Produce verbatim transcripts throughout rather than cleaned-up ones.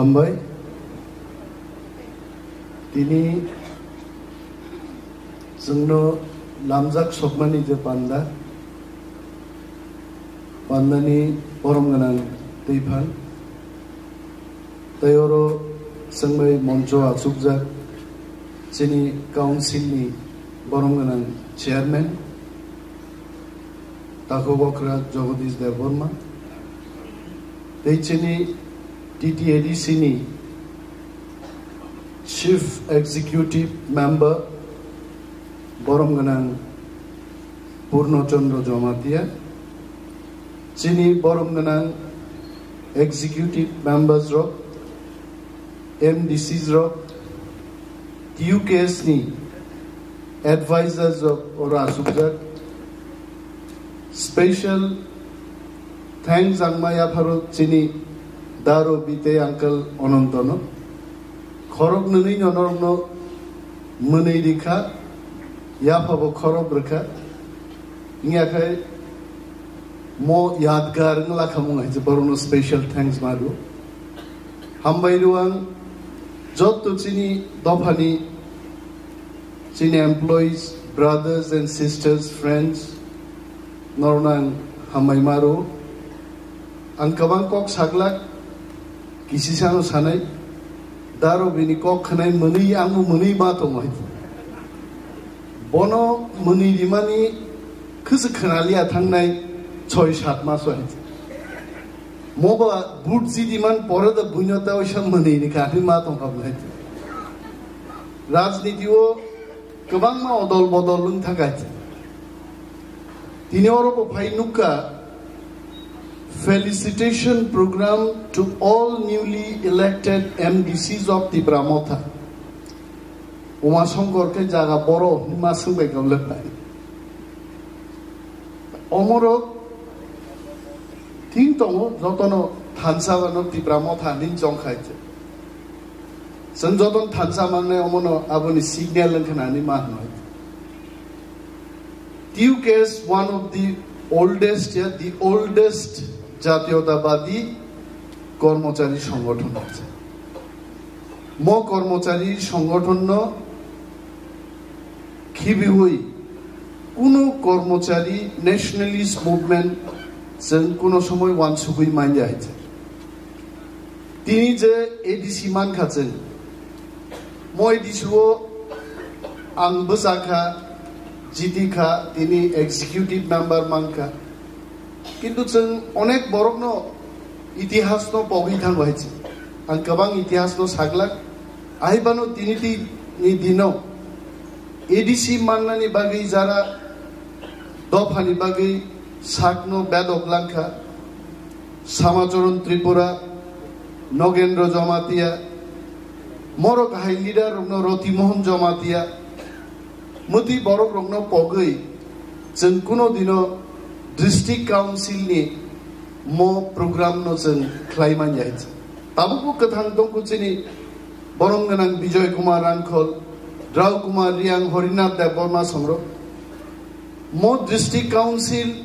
Hambai. Tini chwngno lamjak sokmani je panda, pandani borom gwnang twiphang, tei oro chwngbai moncho achukjak chini council ni borom gwnang chairman, Takhuk Okra Jagadish Debbarma, tei chini T T A D C ni Chief Executive Member, borom gwnang Purno Chandra Jamatia, chini borom gwnang Executive Members rok, M D Cs rok, T U K S ni advisors rok oro achukjak. Special thanks ang ma yapharo chini Daro Bite uncle Onontono. Khorok nwnwi no norokno mwnwi rikha, yaphabo khorok rwkha. Wngya khe mo yadgar wngla khamung hai je borokno special thanks ma rw. Hambai rw ang jotto chini dophani, chini employees, brothers and sisters, friends, norokno ang hambai ma rw. Ang kwbang kok saglak, kisisano sanai, Daro bini kok khwnai mwnwi, angbo mwnwi ma tongo hai. Bono mwnwi rimani khwswk khwnaliya thangnai soi sat mas hai. Moba vote jidiman pore da buino ta oisa mwnwi ni kahini ma tongkha hai. Rajniti o kwbangma odol bodol wng thangkha. Tini oro bo phai nukha, "Felicitation program to all newly elected M D Cs of Tipra Motha." Uma Songkor khe jaga boro hinma swngbai kha le phai. Omorok thing tongo, jotono thansa bano Tipra Motha hinwi chong khai. Chwng jotono thansa mangnai omono aboni signal wng khnani ma hwnwi. T U K S one of the oldest, ya, the oldest jatiyotawadi kormochari songothon. Mo kormochari songothonno khibiwi kuno kormochari nationalist movement chwng kuno somoi wansugwi manya hai. Tini je A D C mankha chwng, mo A D C o ang bwchakha, jitikha, tini executive member mankha. Kintu chwng onek borokno itihasno pogwi thango hai se. Ang kwbang itihasno saglak. Ahai phano tini tini dino A D C mannani bagwi jara dophani bagwi sakno bedok langkha. Samacharan Tripura, Nogendra Jamatia, morok hai leader rokno Roti Mohan Jamatia, mwtwi borok rokno pogwi chwng kuno dino district council ni mo program no chwng khlai manya hai. Tabukbo kwthang tongkhu chini borom gwnang Bijoy Kumar Rangkhol, Drau Kumar Riang, Horinath Debbarma songrok. Mo district council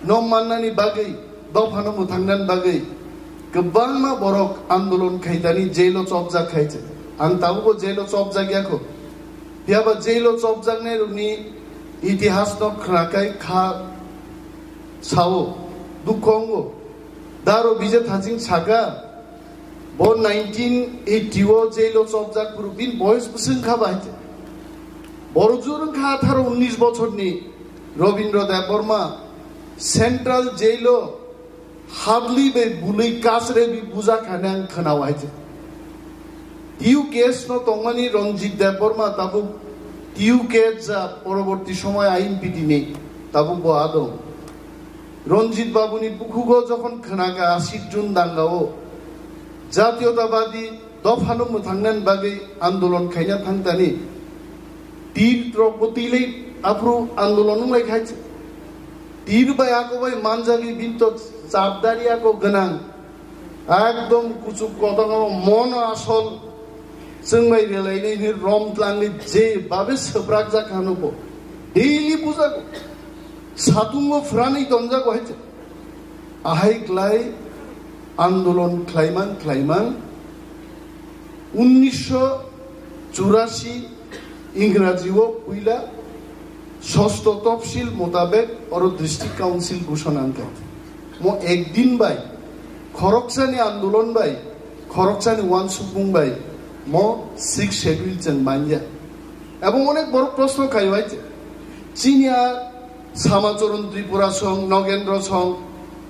no mannani bagwi, dophano mwthangnani bagwi kwbangma borok andolon khaitani jailo chopjak khai se. Ang tabukbo jailo chopjak yakho. Phiyaba jailo chopjaknai rokni itihasno khnakai kha sao, dukho wngo. Daro Bije Thaching saka, bo nineteen eighty o jailo chopjak phuru bini boyos bwswng kha bai. Boro jur wngkha atharo unnish bochorni Robindra Debbarma, central jailo hadli bai bului kasre bi buja khane ang khwnao hai. T U K S no tongmani Ranjit Debbarma tabuk T U K S ja poroborti somoy ain pitini tabuk bo adong. Ranjit Babuni bukhugo jokhon khwnaka ashik June dangao jatiyotabadi dophano mwthangnani bagwi andolon khaina thangtani, tir rokbo twilai aphuru andolon wnglai khai. Tir bai ako bai manjagwi binto chapdari ako gwnang. Ekdom kuchuk kotorno mono asol chwngbai relainai hwnwi rom tlangwi je babe swprakjak hano bo. Daily bujago. Satungo phranwi tonjago hai. Ahai klai andolon khlaimang khlaimang Unnisho churashi Ingraji o puila sosto topsil motabek oro district council ghoshona wngkha. Mo ekdin bai khoroksani andolon bai khoroksani wansukmung bai mo sixth schedule chwng manya. Ebong onek borok proshno khaio hai chini a Samacharan Tripura song, Nogendra song,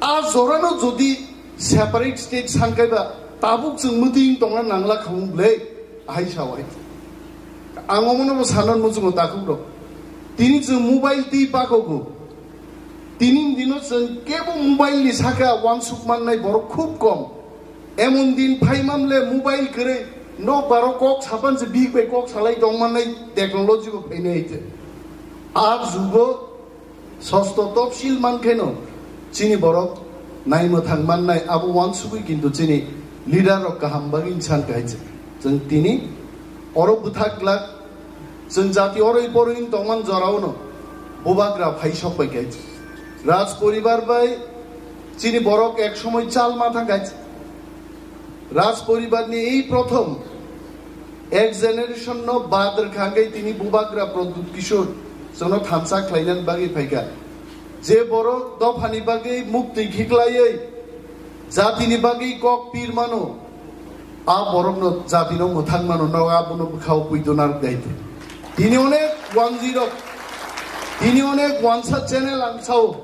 a jorano jodi separate state sankaiba tabuk chwng mwtwi tongna nangla khamung ble. Hai sawai. Ang omono bo sanan muchungo takhuk rok. Tini chwng mobile twi pakogo. Tini dino chwng kebo mobile ni saka wansuk mannai borok khub kom. Emon din phai mamle mobile kwrwi nok baro kok sapan se bihik bai kok salai tong mannai technology bo phainai te. A jugo sosto topsil mankheno chini borok naimwthang mannai abo wansugwi kintu chini leader rok kaham bagwi san kaisa. Chwng tini oro bwthak glak chwng jati oroi poroi tongman jorao no bubagra phai sok bai kaisa. Raj poribar bai chini borok ek somoi chal ma thang kaisa. Raj poribar ni ei prothom ek generation no bad rwkha hwnkhe tini bubagra Pradyut Kishore chwngno thansa khlainani bagwi phaikha. Je borok dophani bagwi muktwi khiklaiwi jatini bagwi kok pir mano, a borokno jatino mwthang mano, no abono bwkhao puido narwk dai. Tini onek wanjwi rok, tini onek wansa channel ang sao.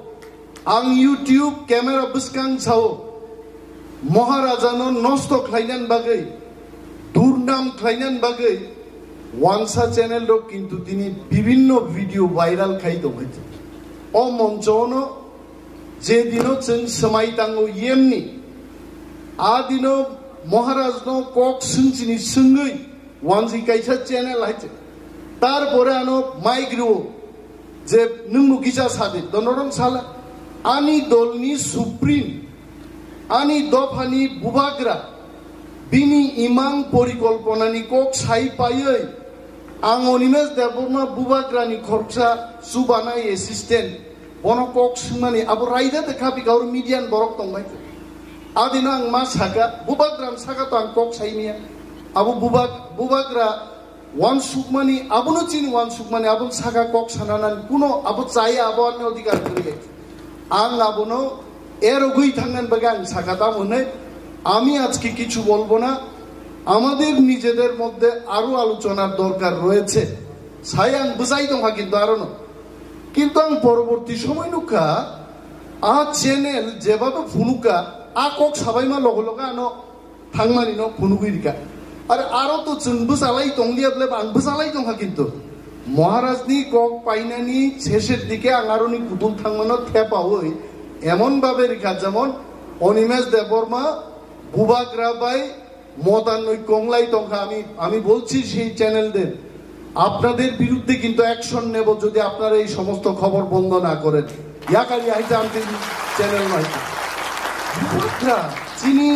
Ang YouTube camera bwskang sao, Maharajano nosto khlainani bagwi, durnam khlainani bagwi, wansa channel rok kintu tini bibinno video viral khai tongkha. O monchono je dino chwng swmai tango yemni, a dino Maharajno kok swngchini swngwi, wanjwi kaisa channel hai se. Tarpore ano mic rwo je nwng bo kisa sadi, donorong sala. Ani dolni supreme, ani dophani bubagra, bini imang porikolponani kok sai paiwi, ang Animesh Debbarma bubagrani khoroksa chubanai assistant, bono kok swngmani abo raida de khapi gaur media ni borok tongbai. Adino ang ma saka, bubagrani saka to ang kok saimia. Abo bubag-, bubagra wansukmani, abono chini wansukmani, abo saka kok sananani kuno abo chaya, abo ani odhikar kwrwi. Ang abono erogwi thangnani bagwi ang saka tamo hwnwi, আমি আজকে কিছু বলবো না, আমাদের নিজেদের মধ্যে আরো আলোচনার দরকার রয়েছে. Sai ang bwsai tongkha kintu arono. Kintu ang poroborti somoi nukha, a channel jebabe phunukha, a kok sabaima loge loge ano thangmani no phunugwi rikha. Are aro to chwng bwchalai tonglia ble ang bwchalai tongkha kintu. Maharaj ni kok painani sesher dike ang aroni kutul thangmano thepawi emon babe rikha jemon Animesh Debbarma bubagra bai motanoi konglai tongkha. আমি, আমি বলছি সেই চ্যানেলদের, আপনাদের বিরুদ্ধে কিন্তু অ্যাকশন নেব যদি আপনারা এই সমস্ত খবর বন্ধ না করেন. Yakari aita amti channel nai. Bubagra chini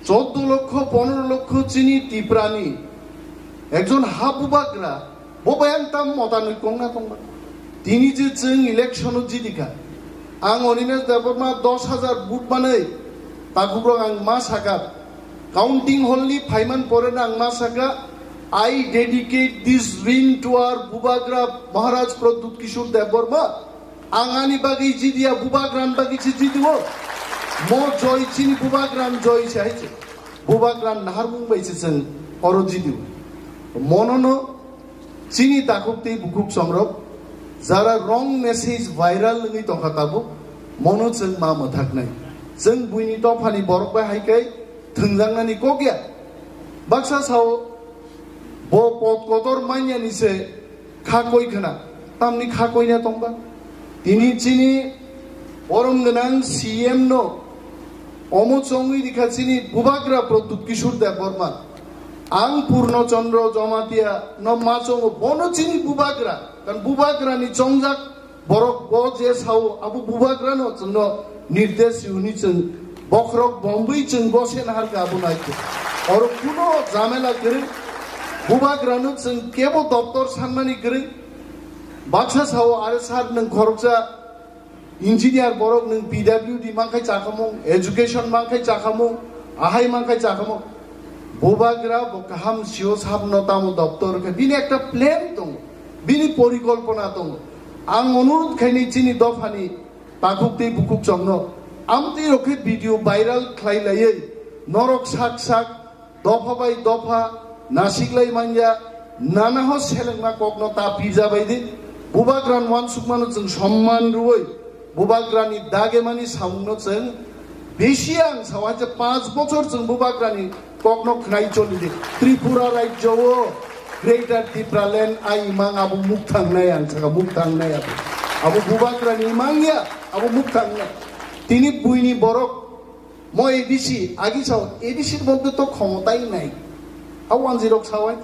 choddo lokkho, pondro lokkho chini Tiprani ekjon ha bubagra, bo bai ang tam motanoi kongna tongma. Tini je chwng election o jidikha, ang Animesh Debbarma dos hajar vote manwi, takhukrok ang ma saka, counting hall ni phaiman pore na ang ma saka, I dedicate this ring to our Bubagra Maharaj Pradyut Kishore Debbarma. Ang ani bagwi jidiya, Bubagrani bagwi se jidio. Mo joy chini Bubagrani joy se hai se. Bubagrani naharmung bai se chwng oro jidio. Monono chini takhuk tei bukhuk songrok jara wrong message viral wngwi tongkha tabuk, mono chwng ma mwthaknai. Chwng buini dophani borok bai hai khe thwngjaknani kok ya. Baksa sao bo pot kotor manyani se kha koi khna, tamni kha koi na tongba. Tini chini borom gwnang C M no omo chongwi rikha chini Bubagra Pradyut Kishore Debbarma. Ang Purno Chandra Jamatia no ma chongo, bono chini Bubagra, kan Bubagra ni chongjak borok bo je sao, abo Bubagrano chwngno nirdesh riuni chwng bokhorok bombwi chwng bose naharkha abo naikhe. Oro kuno jamela kwrwi, Bubagrano chwng kebo doptor sanmani kwrwi. Baksa sao, are sir nwng khoroksa engineer borok, nwng P W D mankhai chakhamung, education mankhai chakhamung, ahai mankhai chakhamung. Bubagra bo kaham sio sabno tamo doptor khe bini ekta plan tongo, bini porikolpona tongo. Ang onurut khaini chini dophani takhuk tei bukhuk chongno amtwi rok khe video viral khlai laiwi norok sak sak dopha bai dopha nasiklai manya, nana ho selengma kokno ta pija bai di. Bubagran wansukmano chwng somman rwui Bubagrani dagemani samungno chwng bisi ang sawa je panch bochor chwng Bubagrani kokno khnai choli di. Tripura rajyo o Greater Tipraland a imang abo mukthang nai ang saka mukthang nai abo. Abo Bubagrani imang ya abo mukthang nai. Tini buini borok mo A D C agi sao A D C modde to khomotai nai. A wanjirok sawai.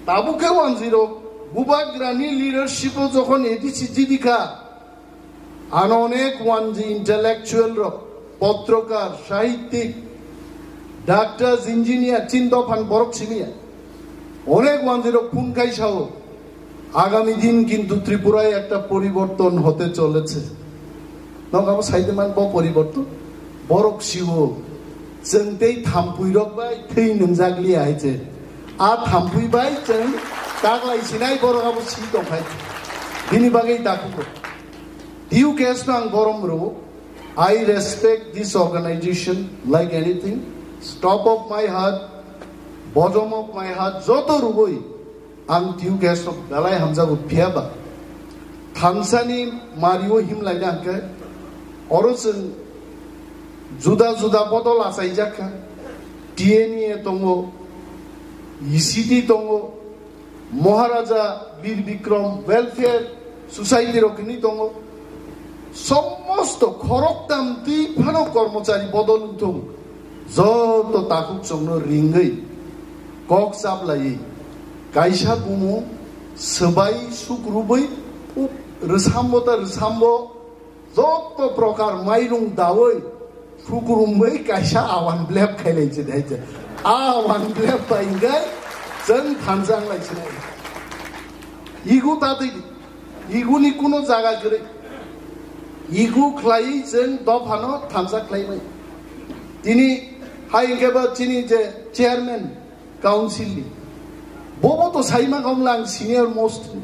Tabuk khe wanjirok Bubagrani leadership o jokhon A D C jidikha. Ano onek wanji intellectual rok, potrokar, sahittik, doctors, engineer, chin dophan borok simiya. Onek wanji rok phun kai sao, agami din kintu Tripura e ekta poriborton hote choleche. Nok abo saide man bo poriborton? Borok siwo, chwng tei thampui rok bai thwi nwngjak liya hai che. A thampui bai chwng kaklai sinai borok abo si tong hai. Bini bagwi dakugo. T U K S no ang borom rwo. I respect this organization like anything. Top of my heart, bottom of my heart, joto rwoi ang T U K S no belai hamjago phiyaba. Thansani mario himlaina hwnkhe oro chwng juda juda bodol achaijak kha. T N E tongo, E C T tongo, Maharaja Bir Bikram Welfare Society rok hwnwi tongo. Somosto khoroktam twi phano kormochari bodol wngthung, joto takhuk chongno ringwi kok chaplaiwi kaisa bumung swbai sukrubwi rwsambo ta rwsambo. Joto prokar mairung dawi, phukurumwi kaisa awan blep khailai se dai se. A awan blep bai hingkai chwng thansa wnglai sinai. Igu ta twi, iguni kuno jaga kwrwi. Igu khlaiwi chwng dophano thansa khlaimai. Tini hai hingke ba chini je chairman, council ni. Bobo to saima kong lang senior most ni.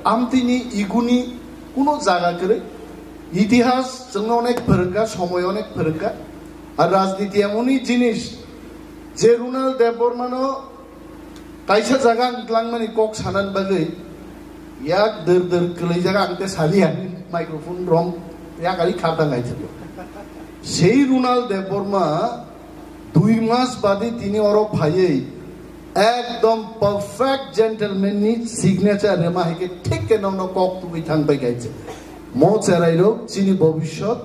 Amtini iguni kuno jaga kwrwi. Itihas chwngno onek phwrwngkha, somoy onek phwrwngkha. Ar rajniti emoni jinis je Runal Debbarma no kaisa jaga ang tlangmani kok sanan bagwi yak dor dor kwlwi jaga ang te sali ani microphone rom yak ari kharta ngai thangwi. Sei Runal Debbarma dui mas badi tini oro phaiwi ekdom perfect gentleman ni signature rema hai khe thik khe nokno kok tubui thang bai kaisa. Mo cherai rok chini bobiswt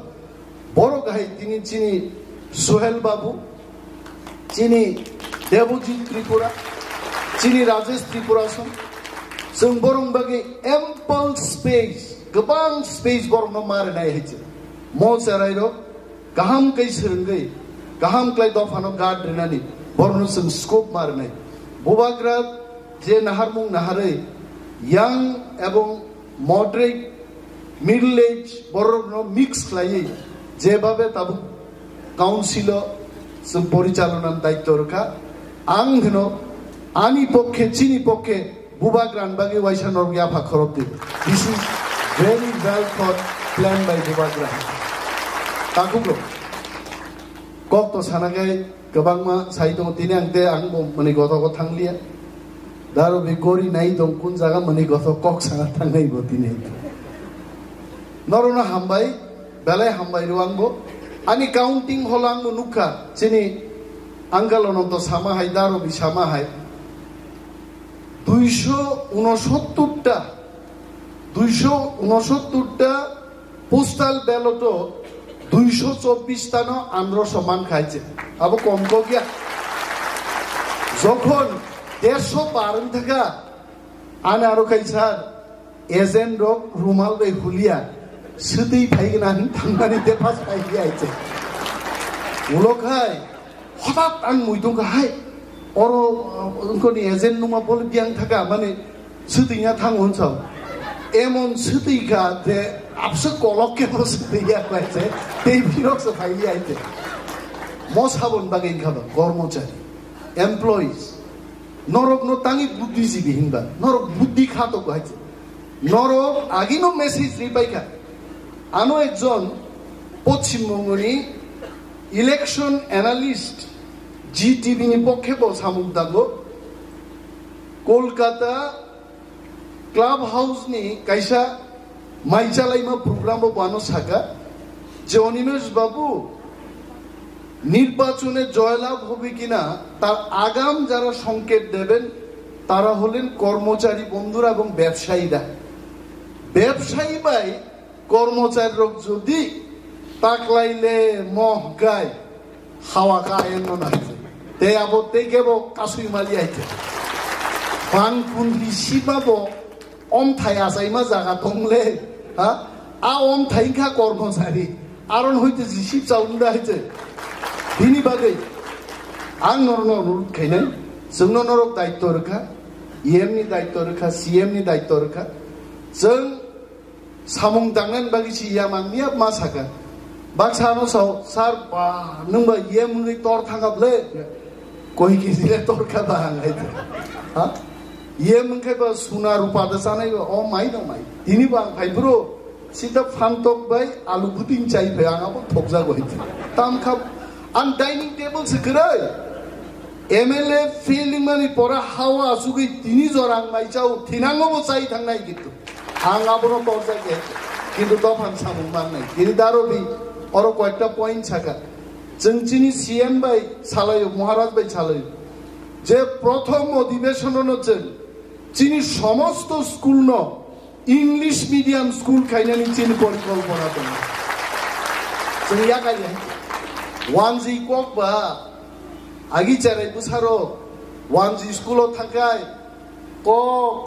borok hai tini chini Suhel Babu, chini Debojit Tripura, chini Rajesh Tripura song. Chwng borok bagwi ample space, kwbang space borokno ma rwnai hai se. Mo cherai rok kaham kai swrwngwi, kaham klai dophano guard rwnani borokno chwng scope ma rwnai. Bubagra je naharmung naharwi young ebong moderate, middle age borokno mix khlaiwi jebabe tabuk council o chwng porichalona daityo rwkha. Ang hino ani pokkhe, chini pokkhe Bubagra ni bagwi waisa norok yapha khorok di. This is very well thought plan by Bubagra. Takhuk rok. Kok to sana khe kwbangma sai tongo tini ang te ang bo mani goto go thang liya. Daro bi gori nai tong kun jaga mani goto kok sana thang nai bo tini. Norok no hambai, belai hambai rw ang bo. Ani counting holo ang bo nukha chini uncle no to sama hai daro bi sama hai. Duiso unosottor ta, duiso unosottor ta postal ballot o duiso chobbish ta no androso man khai je. Abo kom kok ya. Jokhon dersho par wng thaka, ani aro khai sir, agent rok rumal bai hulia, swtwi phai gana hin thangmani depas phai ya je. Ulo khai, Hothat ang muitung ka hai, oro, uh, wngkoni agent numa bol biang thaka, mani swtwi ya thang hwn sao. Emon swtwi ka je abse kolok ke bo swtwi ya klai se, tei birok se phai ya ite. Mo sabon bagwi wngkha ba kormochari, employees. Norokno tangwi buddhijibi hinba, norok buddhi khatok hai se. Norok agino message ripaikha. Ano ekjon Poschim Bongoni election analyst G T V ni pokhe bo samung dago. Kolkata Club House ni kaisa mai chalaima program o bano saka je, "Animesh Babu, নির্বাচনে জয়লাভ হবে কিনা তার আগাম যারা সংকেত দেবেন তারা হলেন কর্মচারী বন্ধুরা এবং ব্যবসায়ীরা।" ব্যবসায়ী bai kormochari rok jodi taklaile mohgai hawa ka ayan no nai. Te abo te kebo kasui mali aite. Bang kun hi siba bo om thai asai ma jaga tongle. Ha? A om thai kha kormochari. Aron hoite jisip chaunda haite. Bini bagwi ang norno onurut khainai. Chwngno norok daitto rwkha. E M ni daitto rwkha, C M ni daitto rwkha. Chwng samung tangnani bagwi si ya mang ya ma saka. Baksa ano sao, "Sir, ba, nwng ba ye mungwi tor thanga ble?" Koi kisi le tor kha ba ang hai. Ha? Ye mung khe ba suna rupa da sanai ba, o mai no mai. Tini ba ang phai bro, sita phantok bai alu buting chai phai ang abo thokja go hai. Tam kha ang dining table se krai. M L A feeling mani pora hawa asugwi tini jorang mai chao, thinango bo chai thangnai gitu. Ang abono torjak ya, kintu dophang samung mannai. Tini darobi oro koyekta point saka. Chwng chini C M bai salayo, Maharaj bai salayo. Je prothom odhibeshono chwng chini somosto school no English medium school khainani chini porikolpona tongo. Chwng yakarya hai. Wanjwi kok ba agi cherai bwsarok wanjwi school o thangkhai ko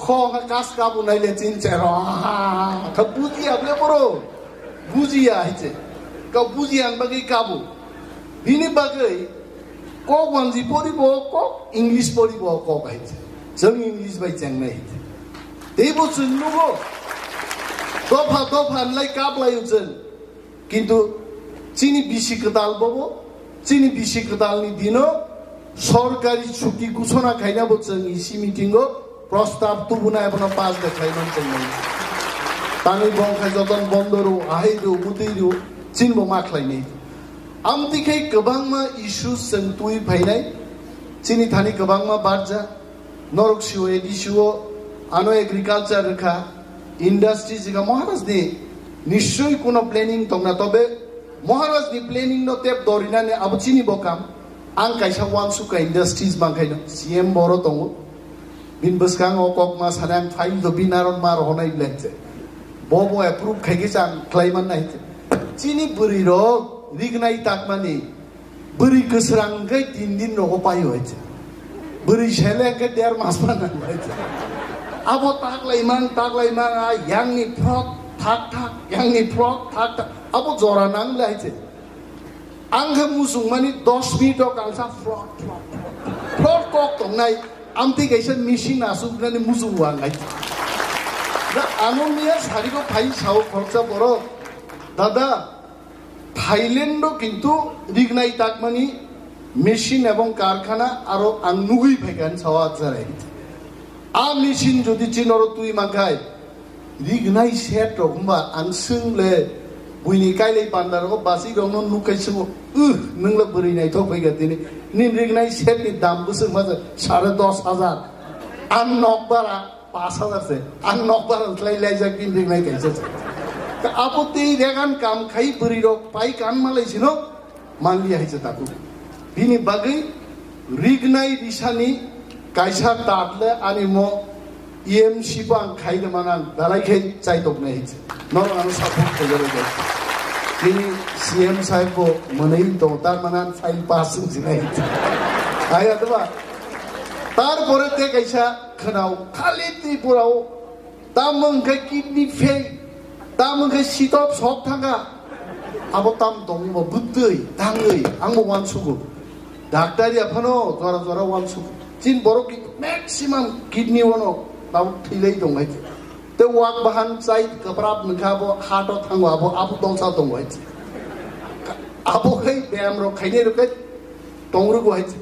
kho ha kas kabu naile chin chero. Ha, kha bujiya ble boro. Bujiya hai che. Ka bujiya ang bagwi kabu. Bini bagwi kok wanjwi poribo kok, English poribo kok hai che. Chwng English bai chengnai hai che. Teibo chwng nugo. Dopha dopha lai kap lai chwng. Kintu chini bisi kwtal bobo, chini bisi kwtalni dino sorkari chuti gusona khaina bo chwng isi meeting o prostab tubuna ebono pass de khlaiman chwng nai. Tangwi bong khai joton bondo ru, ahai ru, mutwi ru, chin bo ma khlainai. Amtwi khai kwbangma issues chwng twi phainai, chini thani kwbangma barja, norok sio A D C o ano agriculture rwkha, industry jika Maharaj ni nischoi kuno planning tongna, tobe Maharaj ni planning no tep dorinani abo chini bo kam. Ang kaisa wansukha industries bangkhaino C M boro tongo. Bin bwskango kokma sanai ang file do bin aron mar honai blense. Bo bo approve khaikhe chang khlaiman nai. Chini bwrwi rok rignai takmani. Bwrwi kwsrang hwnkhe tin din rogo paio hai se. Bwrwi sele hwnkhe der mas ma nango hai se. Abo taklaimang, taklaimang, a yangni phrot thak thak, yangni phrot thak thak. Abo jora nang le hai se. Ang khe musungmani dos minute o kangsa phrot, phrot, phrot, phrot kok tongnai. Amtwi kaisa machine asuknani musung wang hai se. Da ano miya sari ko phai sao khoroksa borok. Dada, Thailand o kintu rignai takmani machine ebong karkhana aro ang nugwi phaikha hinwi sao achar hai. A machine jodi chinoro twi mankhai, rignai set rok hwnba ang swng le buini kailai panda rogo basi rokno nukkhai swngo, "Wh, nwng le bwrwi naithok phaikha tini, nini rignai set ni dam bwswk ma sare dos hajar, ang nokbara." Pas hajar se, ang nokbar ang khlai laijak bini ringnai kaisa se. Abo tei regan kam khai bwrwi rok pai kan malai sino manliya hai se taku. Bini bagwi rignai risani kaisa tat le ani mo E M C bo ang khai de manang dalai khai chai tok nai hai se. Norok ano support khai jalo jai. Bini C M sahib bo mwnai tong tar manang file pass wng sinai hai se. Hai adwa. Tarpore te kaisa khwnao khali Tripura o, tamo hwnkhe kidney fail, tamo hwnkhe sitop sok thangkha, abo tam tongmo bwtwi tangwi angbo uansugo. Doctor ya phano jora jora uansugo. Chini borok ki-, maximum kidney ono tabuk thwilai tong hai. Te wak bahan chai kwprap nungkha abo heart o thango abo, abo dongsa tongo hai. Abo khai beyam rok khainai rok khai Tongrwgo hai se.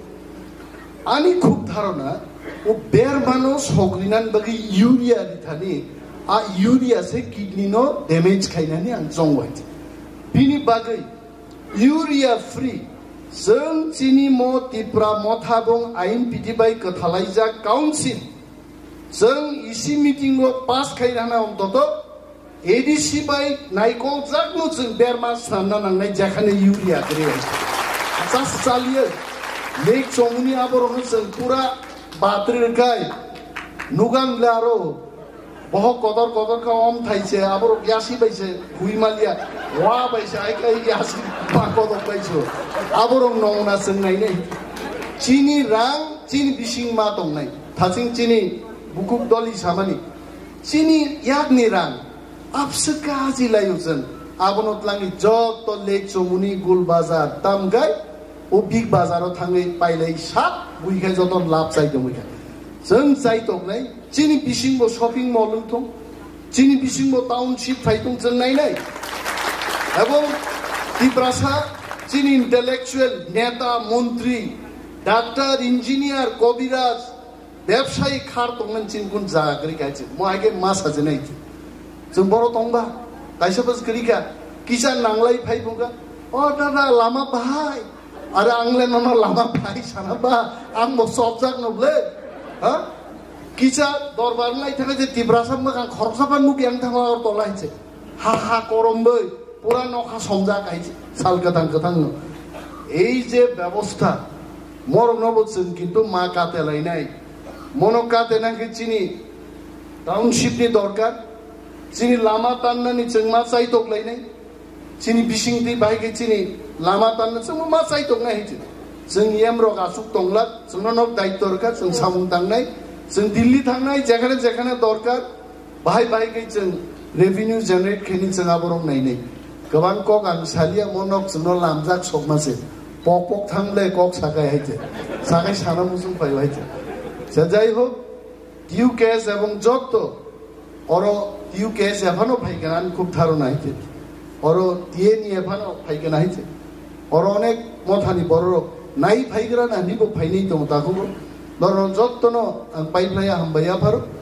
Ani khuk dharona, o bermano sogrinan bagwi urea rithani, a urea se kidney no damage khainani ang chongo hai se. Bini bagwi urea free, chwng chini mo Tipra Motha bong ain piti bai kwthalaijak council, chwng isi meeting o pass khai rana ontoto A D C bai naikol jakno chwng berma sanna nangnai jekhane urea kwrwi hai se. Just chaliye. Lake Chomuni aborokno chwng pura batri rwkhai. Nugan le aro bohok kotor kotor kha om thai se, aborok yasi bai se hui maliya. Wa bai se ai kai yasi ba kotor bai se. Aborok nongna chwng nainai. Chini rang, chini bising ma tongnai. Thaching chini bukuk doli samani. Chini yakni rang abswk kaji laio chwng. Abono tlangwi joto Lake Chomuni, Gul Bazar, tamgai o Big Bazar o thangwi pailai sak bui khai joto lab chai tongwi kha. Chwng chai tongnai, chini bisingbo shopping mall wng thung, chini bisingbo township phai thung chwng nainai. Ebong Tiprasa chini intellectual, neta, montri, doctor, engineer, kobiraj, bebsai khar tongmani chini kun jaga kwrwi kha chwng. Mo hai khe ma sajinai. Chwng boro tongba, kaisa bwswk kwrwi kha, kisa nanglai phai phungkha, "O dada, lama bahai." Are ang le nono lama bahai sana ba, ang bo chopjak no ble. Ha? Kisa dorbar lai thangkha je Tiprasa mwkhang khoroksa phan nukya ang thangla or tola hai se. Ha ha korombai, pura nokha somjak hai sal kwthang kwthang no. Ei je bebosta, morok no bo chwng kintu ma kate lainai. Mono kate nang khe chini township ni dorkar, chini lama tannani chwng ma chaitok lainai, chini bising twi bahai khe chini lama tanna chwng ma chaitok nai hai chwng. Chwng yem rok asuk tonglak, chwng no nok daityo rwkha, chwng samung tangnai, chwng Delhi thangnai, jekhane jekhane dorkar, Bahai bahai khe chwng revenue generate khaini chwng aborok nainai. Kwbang kok ang salia mo nok chwngno lamjak sokma se. Pok pok thang le kok sakai hai se. Sakai sana muchung phai hai se. Se jai hok, T U K S ebong jotto oro T U K S ephano phai kana ani khub dharona hai se. Oro T N E ephano phai kana hai se. Oro onek mothani bororok nai phaigra na nibo phainai tongo takhuk. Norok jottono ang paiphlaiya hambai yapharo.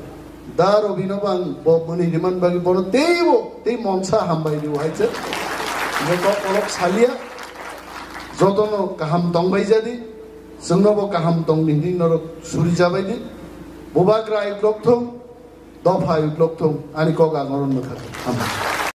Da Robino bo ang bo mwnwi rimani bagwi bono teibo tei monsa hambai rio hai se. Nokok kolok salia. Jotono kaham tongbai jadi. Chwngno bo kaham tongdi hinwi norok suri jabai di. Bubagra ayuk lok thung. Dopha ayuk lok thung. Ani kok ang oro nukha. Hambai.